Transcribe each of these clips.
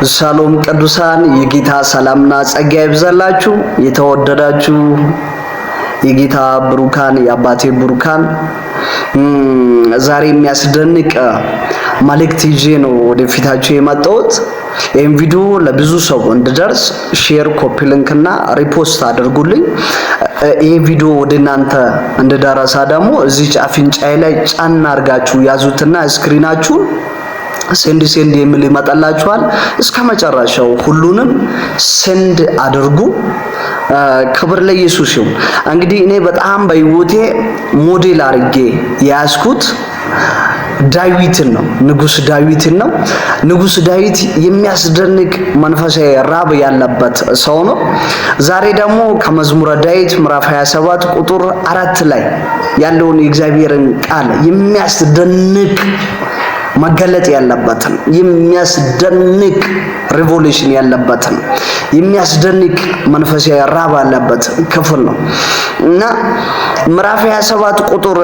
ሻሎም ቅዱሳን፣ የጌታ ሰላምና ጸጋ ይብዛላችሁ። የተወደዳችሁ የጌታ ብሩካን፣ የአባቴ ብሩካን፣ ዛሬ የሚያስደንቅ መልእክት ይዤ ነው ወደፊታችሁ የመጣሁት። ይህም ቪዲዮ ለብዙ ሰው እንድደርስ share፣ copy link እና repost አድርጉልኝ። ይህ ቪዲዮ ወደ እናንተ እንደደረሰ ደግሞ እዚህ አፍንጫዬ ላይ ጫና አድርጋችሁ ያዙትና screen ኣችሁን send send የሚል ይመጣላችኋል። እስከ መጨረሻው ሁሉንም send አድርጉ። ክብር ለኢየሱስ ይሁን። እንግዲህ እኔ በጣም በህይወቴ ሞዴል አድርጌ የያዝኩት ዳዊትን ነው። ንጉስ ዳዊትን ነው። ንጉስ ዳዊት የሚያስደንቅ መንፈሳዊ ራብ ያለበት ሰው ነው። ዛሬ ደግሞ ከመዝሙረ ዳዊት ምዕራፍ 27 ቁጥር 4 ላይ ያለውን የእግዚአብሔርን ቃል የሚያስደንቅ መገለጥ ያለበትን፣ የሚያስደንቅ revelation ያለበትን፣ የሚያስደንቅ መንፈሳዊ ራብ ያለበት ክፍል ነው እና ምዕራፍ 27 ቁጥር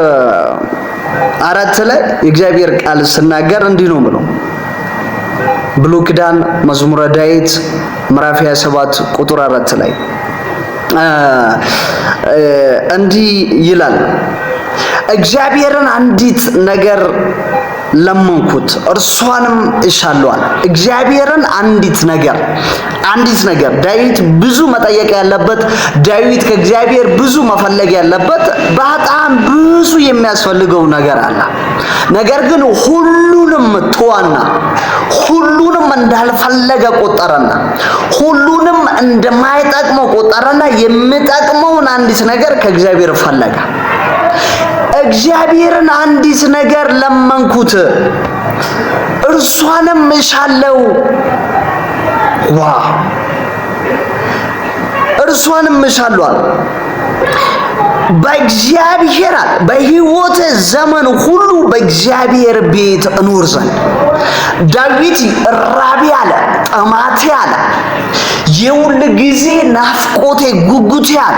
4 ላይ የእግዚአብሔር ቃል ስናገር እንዲህ ነው ብሎ፣ ብሉይ ኪዳን መዝሙረ ዳዊት ምዕራፍ 27 ቁጥር 4 ላይ እንዲህ ይላል፦ "እግዚአብሔርን አንዲት ነገር ለመንኩት፣ እርሷንም እሻለሁ" አለ። እግዚአብሔርን አንዲት ነገር፣ አንዲት ነገር። ዳዊት ብዙ መጠየቅ ያለበት፣ ዳዊት ከእግዚአብሔር ብዙ መፈለግ ያለበት፣ በጣም ብዙ የሚያስፈልገው ነገር አለ። ነገር ግን ሁሉንም ተዋና፣ ሁሉንም እንዳልፈለገ ቆጠረና፣ ሁሉንም እንደማይጠቅመው ቆጠረና የሚጠቅመውን አንዲት ነገር ከእግዚአብሔር ፈለገ። "እግዚአብሔርን አንዲት ነገር ለመንኩት፣ እርሷንም እሻለሁ።" Wow! እርሷንም እሻለሁ አለ። በእግዚአብሔር አለ፣ በሕይወት ዘመን ሁሉ በእግዚአብሔር ቤት እኖር ዘንድ። ዳዊት ራቤ አለ፣ ጥማቴ አለ፣ የሁል ጊዜ ናፍቆቴ፣ ጉጉቴ አለ፣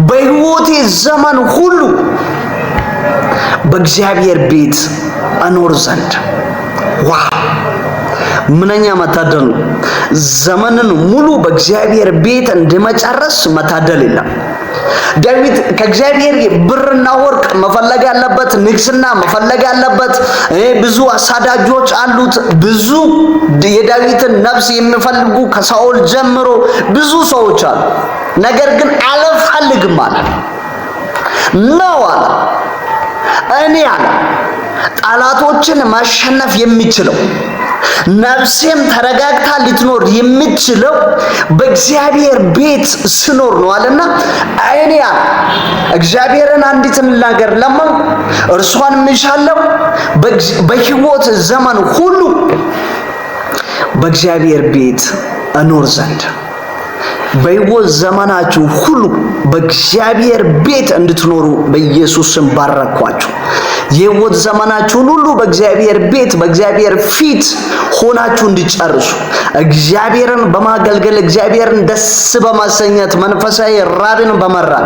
በሕይወቴ ዘመን ሁሉ በእግዚአብሔር ቤት እኖር ዘንድ። Wow! ምንኛ መታደል ነው! ዘመንን ሙሉ በእግዚአብሔር ቤት እንደመጨረስ መታደል የለም። ዳዊት ከእግዚአብሔር ብርና ወርቅ መፈለግ ያለበት፣ ንግስና መፈለግ ያለበት፣ ብዙ አሳዳጆች አሉት። ብዙ የዳዊትን ነፍስ የሚፈልጉ ከሳኦል ጀምሮ ብዙ ሰዎች አሉ። ነገር ግን አልፈልግም አለ ነው አለ። እኔ አለ፣ ጠላቶችን ማሸነፍ የሚችለው፣ ነፍሴም ተረጋግታ ልትኖር የምትችለው በእግዚአብሔር ቤት ስኖር ነው አለና፣ እኔ አለ፣ እግዚአብሔርን አንዲትን ነገር ለመንኩ፣ እርሷን እሻለሁ፣ በሕይወት ዘመን ሁሉ በእግዚአብሔር ቤት እኖር ዘንድ። በሕይወት ዘመናችሁ ሁሉ በእግዚአብሔር ቤት እንድትኖሩ በኢየሱስ ስም ባረኳችሁ። የሕይወት ዘመናችሁን ሁሉ በእግዚአብሔር ቤት፣ በእግዚአብሔር ፊት ሆናችሁ እንዲጨርሱ፣ እግዚአብሔርን በማገልገል፣ እግዚአብሔርን ደስ በማሰኘት፣ መንፈሳዊ ራብን በመራብ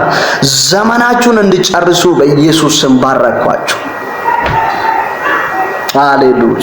ዘመናችሁን እንዲጨርሱ በኢየሱስ ስም ባረኳችሁ። ሃሌሉያ!